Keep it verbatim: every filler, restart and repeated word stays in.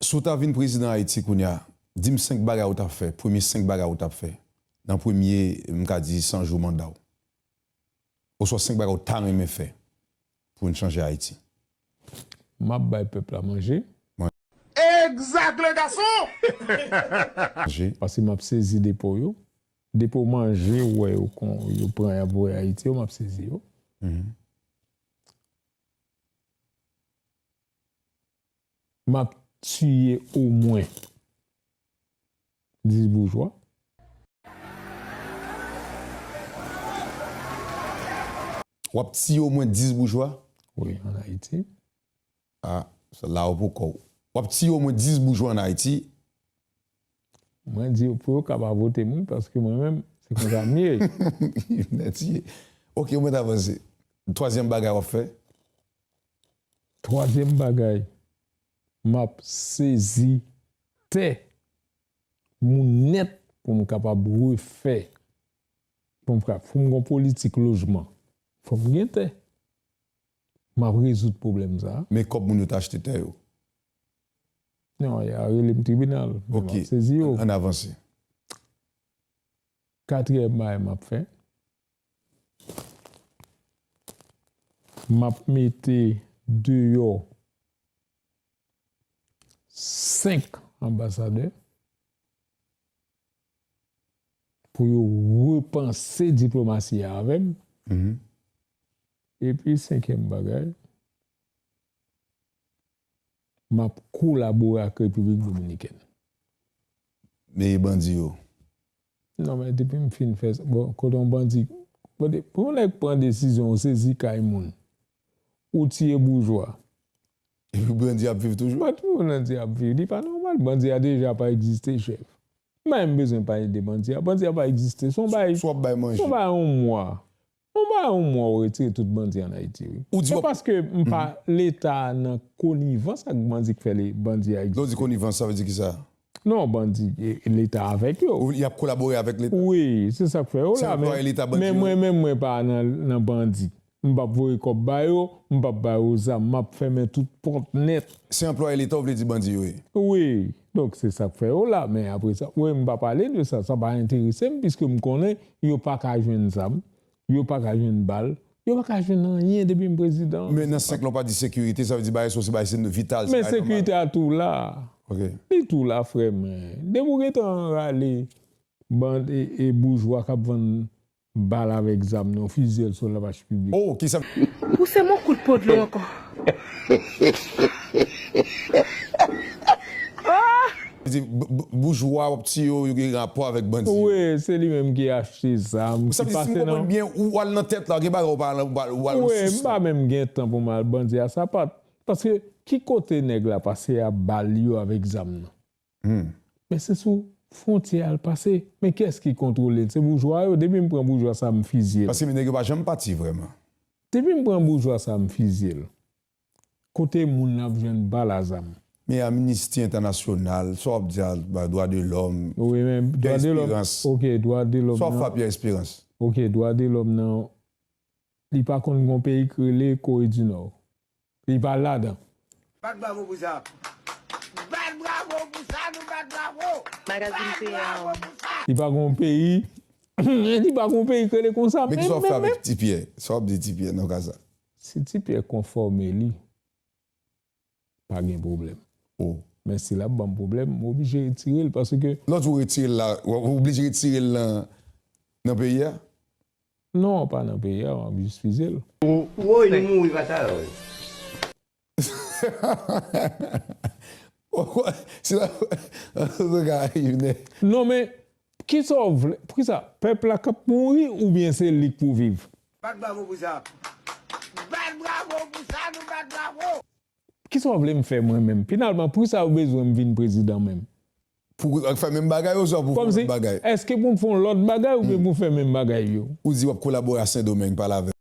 Si w ta vin prezidan Ayiti kounye a, di m senk bagay ou t ap fè, premye senk bagay ou t ap fè nan premye, m ka di, san jou manda w. Oswa senk bagay ou ta renmen fè pou n chanje Ayiti. M ap bay pèp la manje. Exact, le garçon! Manje. Paske m ap sezi depo yo. Depo manje ou wè yo kon yo pran y ap voye Ayiti yo, m ap sezi yo. M ap tiye omwen dis boujwa. W ap tiye omwen dis boujwa? Wi, ann Ayiti. Ah, sa la ou poko. W ap tiye omwen dis boujwa ann Ayiti? Mwen di yo pou yo ka pa vote m wi, paske mwen menm, se konsa m ye. Nèt ye. Ok, ou mèt avanse. Twazyèm bagay w ap fè? Twazyèm bagay, m ap sezi tè moun nèt pou m kapab refè. Pou m ka, pou m gon politik lojman, fò m gen tè. M ap rezoud pwoblèm sa a. Men kòb moun yo t achte tè yo. Non, y a rele m tribinal. Men m Ok. ap sezi yo. Ann avanse. Katriyèm bagay m ap fè, m ap mete deyò senk anbasadè pou yo repanse diplomasi a avè m. Epi senkyèm bagay, m ap kolabore ak Repiblik Dominikèn. Men bandi yo. Non, men depi m fin fè sa, bon, kote yon bandi, kote, pou yon nèg pran desizyon, ou sezi kay moun, ou tiye boujwa. Epi bandi ap viv toujou. Bat pou bandi ap viv, li pa nòmal. Bandi a deja pa egziste, chèf. M pa menm bezwen pale de bandi a. Bandi a pa egziste. Se yon bagay, Swa ap bay se manje. Yon bagay yon mwa. Yon bagay yon mwa ou retire tout bandi ann Ayiti, wi. Ou di Se w ap- paske m pa, Leta nan konivans ak bandi k fè le, bandi a Lè w di egziste. Konivans, sa vle di ki sa? Non, bandi, e, Leta avèk yo. Ou, y ap kolabore avèk Leta? Wi, se sa k fè yo Se la, anplwaye men, Leta bandi men yo? Mwen menm mwen pa nan, nan bandi. M p ap voye kòb ba yo, m p ap ba yo zam, m ap fèmen tout pòt nèt. Se anplwaye Leta ou vle di bandi yo ye? Wi, donk se sa k fè yo la, men apre sa, wi, m pa pale de sa, sa pa enterese m, piske m konnen yo pa ka jwenn zam, yo pa ka jwenn bal, yo pa ka jwenn anyen depi m prezidan. Men nan senk lan w pa di sekirite, sa vle di bagay sa se bagay se vital. Se Men bagay nòmal. Sekirite a tou la. Ok. Li tou la, frè mwen. Depi w gentan rale bandi e, e boujwa k ap vann bal avèk zam nan, fizye l sou lapache piblik. Oh, ki sa? Pouse m yon kout po dlo ankò. Di, b- b- boujwa w ap tiye yo, yo gen rapò avèk bandi yo. Wi, se li menm ki achte zam, Sa ki vle di, si m pase konprann nan byen, ou al nan tèt la, gen bagay ou pa al, ou al, ou al Wi, sous m pa menm gen tan pou m al bandi a sapat. Paske ki kote nèg la pase a bal yo avèk zam nan? Men se sou fwontyè a l pase. Men kiyès ki kontwole l? Se boujwa yo. Depi m pran boujwa sa, m fizye l. Paske nèg yo pa janm pati vrèman. Depi m pran boujwa sa, m fizye l. Kote moun nan ap jwenn bal a zam? Men Amnisti Entènasyonal, sa w ap di a, ba, dwa de lòm, Wi, men dwa de lòm. Esperans. Ok, dwa de lòm Sa w ap nan. fè ap Pierre Espérance? Ok, dwa de lòm nan. Li pa konn gon peyi k rele Kore di Nò. Li pa ladan. Bat bravo pou sa. Bat bravo pou sa, nou bat bravo. Magazin Peyi a. Li pa gon peyi. Li pa gon peyi k rele konsa. Men ki sa w ap fè avèk Ti Pyè? Sa w ap di Ti Pyè nan ka sa? Si Ti Pyè konfòme li, pa gen pwoblèm. Oh. Men si l ap ban m pwoblèm, m oblije retire l paske. Lè w di w retire l la, w w oblije retire l nan, nan peyi a? Non, pa nan peyi a, m ap jis fizye l. Woy, nou mouri pa sa yo. Se la, regarde, Non, men, kisa w vle? Poukisa? Pèp la k ap mouri oubyen se li k pou viv? Bat bravo pou sa. Bat bravo pou sa, nou bat bravo. Kisa w vle m fè mwen menm? Finalman, poukisa yo bezwen m vin prezidan menm? Pou fè menm bagay yo, sa pou fè Kòmsi, lòt bagay? Èske pou m fè yon lòt bagay oubyen pou m fè menm bagay yo? Ou di w ap kolabore a Sendomeng, pale avè